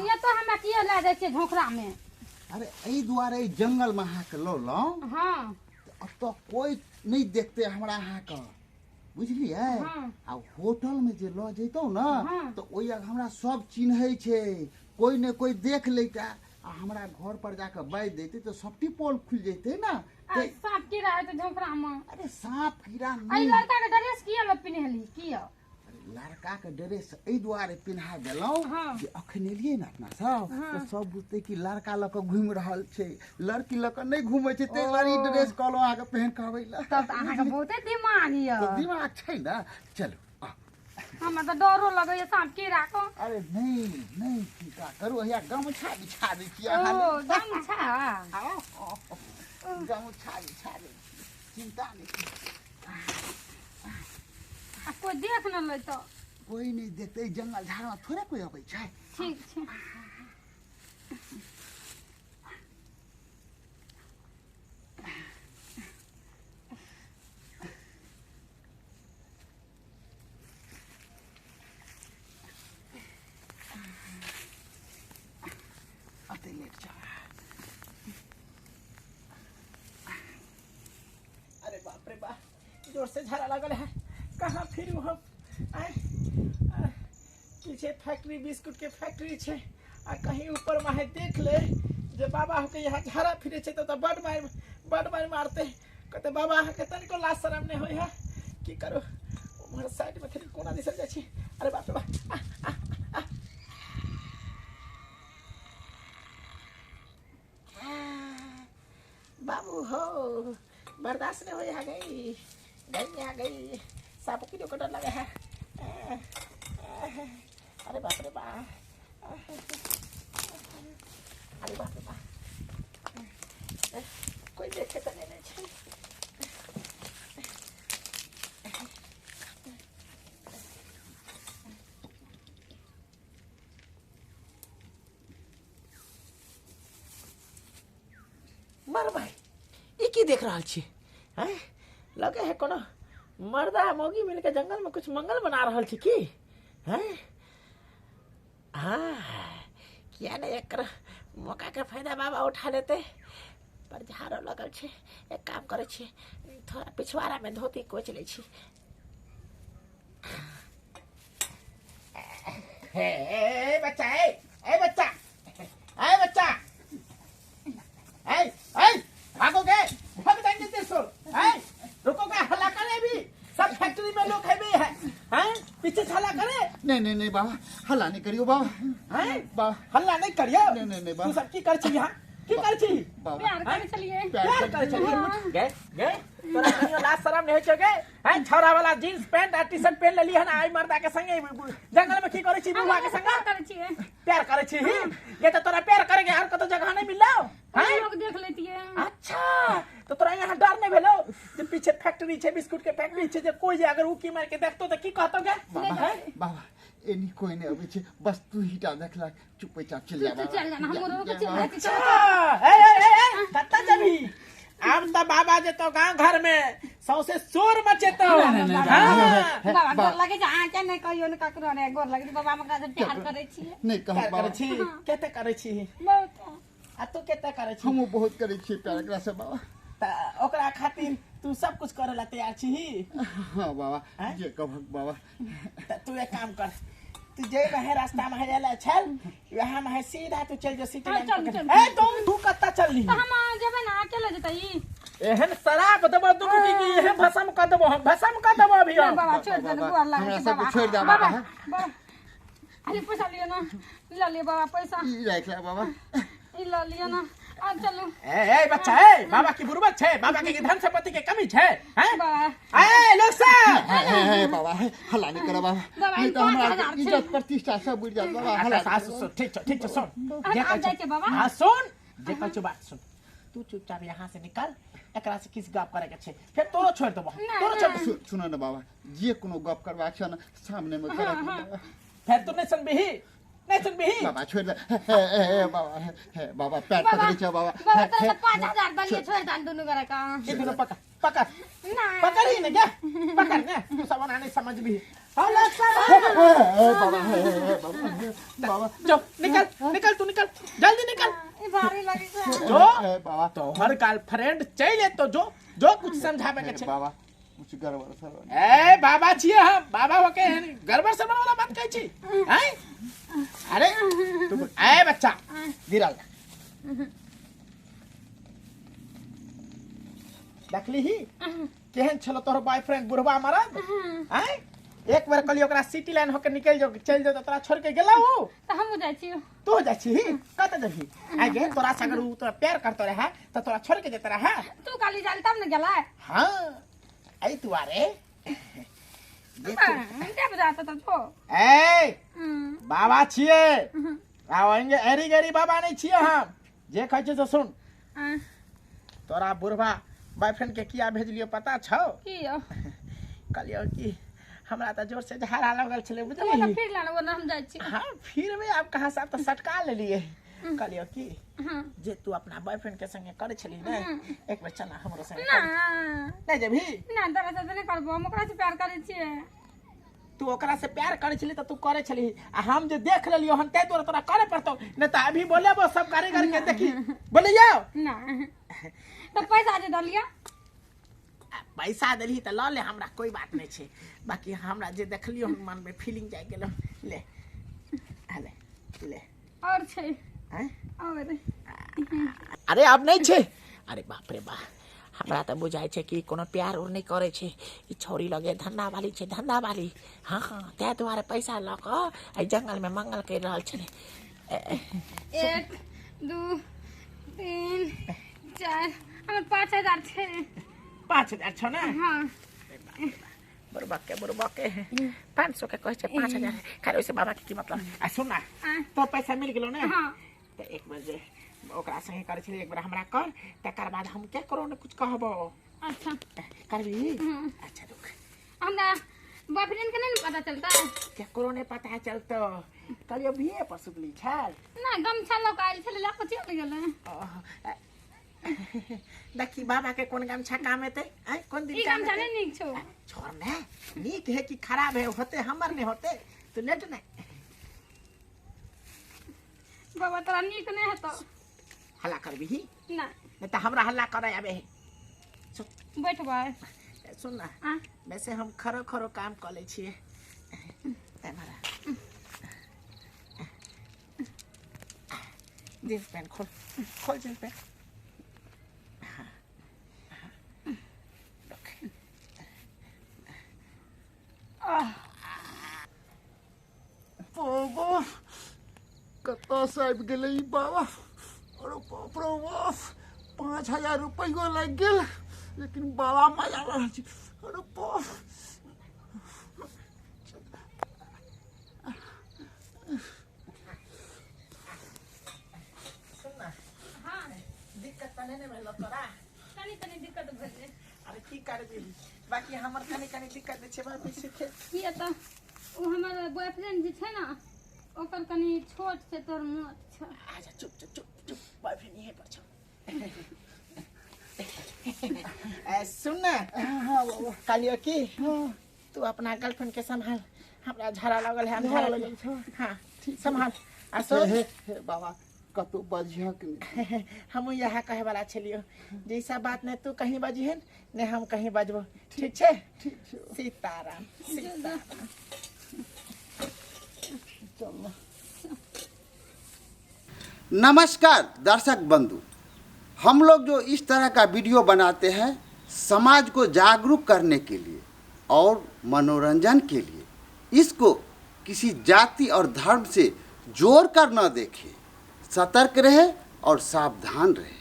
ये तो हमरा किया लए जाइ छियै झोंखरा में? अरे एहि दुआरे एहि जंगल में अहाँके लौलहुँ। हाँ। एतऽ कोइ नहि देखते हमरा अहाँके, बुझलियै? हाँ। आ होटल में जे लऽ जैतहुँ ने, हाँ। तऽ ओहि हमरा सब चिन्है छै, कोइ ने कोइ देख लैता आ हमरा घर पर जाके बाजि दैते तऽ सबटी पोल खुलि जैते ने। आ साँप कीड़ा हेतै झोंखरा में। अरे साँप कीड़ा एहि नहि। लड़का के ड्रेस किया लऽ पिन्हली? किया? अरे लड़का के ड्रेस एहि दुआरे पिन्हा देलहुँ हाँ। जे अखन एलियै ने अपना सब, हाँ। तऽ सब बुझतै कि लड़का लऽ कऽ घुमि रहल छै, लड़की लऽ कऽ नहि घुमै छै, ताहि दुआरे ई ड्रेस कहलहुँ अहाँके पहिन कऽ अबै लए। तब तऽ अहाँके बहुते दिमाग यऽ। तऽ दिमाग छै ने। चलू आ। हमरा तऽ डरो लगैया साँप कीड़ा के। अरे नहीं नहीं, चिंता करू, हैया गमछा बिछा दै छी अहाँ ओ लए। गमछा? आओ, गमछा बिछा दै छी, चिंता नहि करू। आ कोइ देख न लै तऽ? कोइ नहि देखतै, जंगल झाड़मे थोड़े कोइ अबै छै। ठीक छै। अते लेट जा। अरे बाप रे बाप, जोर से झाड़ा लागल है, कहाँ फिरू हम? आय, आ, पीछे फैक्ट्री, बिस्कुट के फैक्ट्री छै, आ कहीं ऊपर माहे देख ले जे बाबा के यहाँ झाड़ा फिरे छै तऽ बड मारि, बड मारि मारते। कहते बाबा अहाँके तनिको लाज शरम नहि होइ है। की करू, उम्हर साइड में थोड़ी कोना दिस जाइ छी। अरे बाप रे बाप, आ, आ, आ। बाबू हो, बर्दाश्त नहीं हो गई, गर्मी आ गई, सांप की को डर लगे है। अरे बाप रे बाप, अरे बाप रे बाप, कोई देखे तो नहीं नहीं छै। मर भाई, ई की देख रहल छी? हैं, लगे है कोनो मर्दा मौगी मिलके जंगल में कुछ मंगल बना रहल छी की? हैं, हाँ, किया नहीं एकर मौका के फायदा बाबा उठा लेते। पर झाड़ो लगल छै, एक काम करै छी, थोड़ा पिछवाड़ा में धोती कोच लै छी। हे, ए, बच्चा, ए, ए बच्चा, ए बच्चा, ए, ए, भागोगे? भाग जाएंगे तेरे सोल। ए, रुकोगे? हल्ला करे भी, सब फैक्ट्री में लोग है भी है, हैं? पीछे से हल्ला करे? नहीं नहीं नहीं बाबा, हल्ला नहीं करियो बाबा। हैं? बाबा। हल्ला नहीं करियो? नहीं, नहीं, नहीं, बाबा। तू सब की कर छी यहाँ? की कर छी? बाबा। प्यार करे छलियै। प्यार करे छलियै। गे, गे, तोरा कहियो लाज शरम नहीं होइ छौ गे? हैं, छौड़ा वाला जींस पैंट आ टी शर्ट पहन लेली हन, आई मर्दा के संगे जंगल में की करै छी? बुढ़वा के संगे प्यार करै छियै। प्यार करै छी? गे, तऽ तोरा प्यार करे के और कतौ जगह नहीं मिललौ? हैं? लोग देख लेतियै। अच्छा, तो तोरा यहाँ डर नहीं भेलो जे पीछे फैक्ट्री छै, बिस्कुट के फैक्ट्री छै, जे कोई जे अगर उकी मार के देखतो तऽ की कहतो गे? बाबा, हैं? बाबा, एनी कोई नहीं अबै छै, बस तू ही टा देखलक, चुपेचाप चलि जा तू बाबा। चल जाना, हमरो के जा, चलि बाबा। जाइ छी। अच्छा, ए, ए, ए, ए, कतऽ जेबही? आब तऽ बाबा जेतो गांव घर में सौंसे शोर मचेतो। नहीं, नहीं, हाँ। नहीं, बाबा गोर लगे छै अहाँके, नहि कहियो ने ककरो ने गोर लगे छै बाबा, हम ओकरा से प्यार करै छियै। नहि कहब प्यार बाबा। करै छी? कते करै छी? बहुत। आ तू कते करै छी? हमहूँ बहुत करै छियै प्यार एकरा से बाबा। तऽ ओकरा खातिर तू सब कुछ करे ला तैयार छी? हाँ बाबा, हैं? जे कहब बाबा। तऽ तू एक काम कर, तू जे में रास्ता में है चल, यहाँ में है सीधा तू चल जो सिटी हाँ, लाइन चल, पकड़। चल। ए तुम तू कत्ता चलली? तऽ हम जेबै ने, अकेले जेतै ई। एहन शराब देबो दुनू के कि एहन भस्म कर देबो, हम भस्म कर देबो अभी हम। बाबा छोड़ दे, बाबा, गोर लागै हमरा छै सबके बाबा। छोड़ि दे बाबा, बाबा, हाँ। बाबा, अरे पैसा लिअ ना, लऽ लिअ बाबा पैसा। ई राखि ले बाबा। ई लऽ लिअ ना, आब चलू। ए ए बच्चा, ए बाबा की बुरबक छै? बाबा के धन संपत्ति के कमी छै? हैं? बाबा। ए लोग सब, हे, हे, हे, बाबा, हे, हल्ला नहीं करो बाबा। बाबा, नहीं तो ई हमरा 5000 छै। इज्जत प्रतिष्ठा सब उड़ि जायत बाबा। हल्ला अच्छा, नहीं सासु, करो। सुन, ठीक छौ, ठीक छौ, सुन। अरे, जे आब कहै जाइ छै बाबा। हाँ, सुन, जे कहै छौ बात सुन। तू चुपचाप यहाँ से निकल, एकरा से किस गप करे के छै, फिर तोरो छोड़ देबो, नहीं, तोरो छोड़ नहीं। सुनो ने बाबा, जे कोनो गप करबाक छै ने सामने में करे के बाबा। फिर तू नहीं सुनबिही, नहीं सुनबिही। बाबा छोड़ दे। हे, हे, हे, बाबा, हे, हे, बाबा पैर बाबा, पकड़ै छै बाबा। बाबा, हे, तोरा हे, तऽ 5000 देलियै, छोड़ि दहन दुनू गोरे के। ई दुनू पकड़, पकड़। नहीं। पकड़ ही ने गे, पकड़ ने, तू सब ओना नहीं समझबिही। हल्ला ए, बाबा हे, हे, बाबा हे, बाबा जो निकल निकल तू निकल जल्दी निकल ई भारी लगे छै जो ए, बाबा तोहर गर्लफ्रेंड चलि एतो जो जो कुछ समझाबे के हे, छै बाबा कुछ गड़बड़ सड़बड़ ए बाबा छियै हम बाबा होके एहन गड़बड़ सड़बड़ वाला बात कहै छी हैं अरे तू ए बच्चा गिरल देखली ही केहन छलो तोहर बॉयफ्रेंड बुढ़वा मरद हैं एक बेर कहलियै ओकरा सिटी लाइन होके निकलि जो चलि जो तऽ तोरा छोड़ के गेलौ उ तऽ हमहूँ जाइ छी तू जाइ छी कतऽ जेबही आइ गे तोरा से अगर उ तोरा प्यार करतो रहे तऽ तोरा छोड़ के जेते रहे तू काली जाल तब ने गेलै हाँ एहि दुआरे जे तू- के बजाता तब छो ए बाबा छियै आ ओहिंगे एरी गेरी बाबा नहि छियै हम जे कहै छियै से सुन तोरा बुढ़वा बॉयफ्रेंड के किया भेजलियो पता छौ की यौ कहलियो कि हमरा तऽ जोर से झाड़ा लगल छलै तो बुझलिही फिर लाना वो हम जाइ छी हाँ फिर भी आब कहाँ से आब तऽ सटका लेलिए कहलियो कि हाँ जे तू अपना बॉयफ्रेंड के संगे करै छली ने एक बेर चल ना हमरो संगे ना कर। नहि जेबही ना तोरा से नहि करबो हम ओकरा से प्यार करै छियै तू ओकरा से प्यार करै छली तऽ तू करै छली आ हम जे देख लेलियो हन ताहि दुआरे तोरा करे पड़तौ नहि तऽ अभी बोलेबो सब कारीगर के देखी बोले जाओ ना तऽ पैसा जे दलिया पैसा देलही तऽ लऽ ले हमरा कोई बात नहि छै बाकी हमरा जे देखलियो हन मन में फीलिंग जाइ गेलो ले आ ले ले और छै आँय? और अरे आब नहि छै अरे बाप रे बा हमरा तऽ बुझाइ छै कि कोनो प्यार उर नहि करै छै ई छौड़ी लगे धंधा वाली छै धंधा वाली हँ हँ ताहि दुआरे पैसा लऽ कऽ एहि जंगलमे मंगल करि रहल छलै 1 2 3 4 हमर 5000 छै। 5000 छौ ने? हाँ। बुड़बक के बुड़बक के 500 के कहै छै 5000। खैर ओहिसँ बाबा के की मतलब। आ सुन ना, आँय। तो पैसा मिल गेलो ने? हाँ। तऽ एक बेर जे ओकरा संगे करै छलै एक बेर हमरा कर, तकर बाद हम केकरो ने कुछ कहबो। अच्छा। करबी? हम्म। अच्छा रुक। हमरा बॉयफ्रेंड के नहीं ने पता चलता? केकरो नहि पता चलतो। कहलियो बीए पर सुतली छल? ना, गमछा लऽ कऽ आयल छलै, लऽ कऽ चलि गेलै। ओह, देखी बाबा के कोन गमछा काम एतै। आँय कोन दिन ई काम गमछा एतै? नहि नीक छौ। छोड़ ने, नीक है कि खराब है होते हमर नहीं होते। तू लेट ने। बाबा तोरा नीक नहि हेतौ। हल्ला करबी? ना। नहीं तऽ हमरा हल्ला करे आबे है। बैठबै। सुन ना। आ। वैसे हम खरो खरो काम कऽ लै छियै। एम्हर आ। जींस पैंट खोल, खोल जींस पैंट। हाँ, हाँ। रख। बाबा कतऽसँ आबि गेलै ई बाबा? अरे बाप रे बाप, 5000 रुपैओ लागि गेल लेकिन बाबा मजा रहल छै। अरे बाप। सुन ना। हाँ। दिक्कत तऽ नहि ने भेलो तोरा? कनि कनि दिक्कत भेलै। अरे की करबी, बाकी हमर कनि कनि दिक्कत जे छै बड़ बेसी छै। किया तऽ ओ हमर बॉयफ्रेंड जे छै ने ओकर कनि छोट छै, तोहर मोट छै। अच्छा चुप चुप चुप चुप, बॉयफ्रेंड यहीं पर छौ। ए, सुन ना। हाँ बाबा। कहलियो कि हाँ। तू अपना गर्लफ्रेंड के संभाल, हमरा झाड़ा लगल है, हम झाड़ा झाड़ा लगल लगल छौ? हाँ संभाल। आ हे सुन। हे हे बाबा, कतौ बजिहक नहि। हमहूँ इएह कहे वाला छलियो, जैसा बात नहीं तू कहीं बजिहन ने हम कहीं बजबो। ठीक छै? ठीक छै। सीताराम सीताराम। चल ना। नमस्कार दर्शक बंधु, हम लोग जो इस तरह का वीडियो बनाते हैं समाज को जागरूक करने के लिए और मनोरंजन के लिए, इसको किसी जाति और धर्म से जोड़ कर न देखें। सतर्क रहे और सावधान रहे।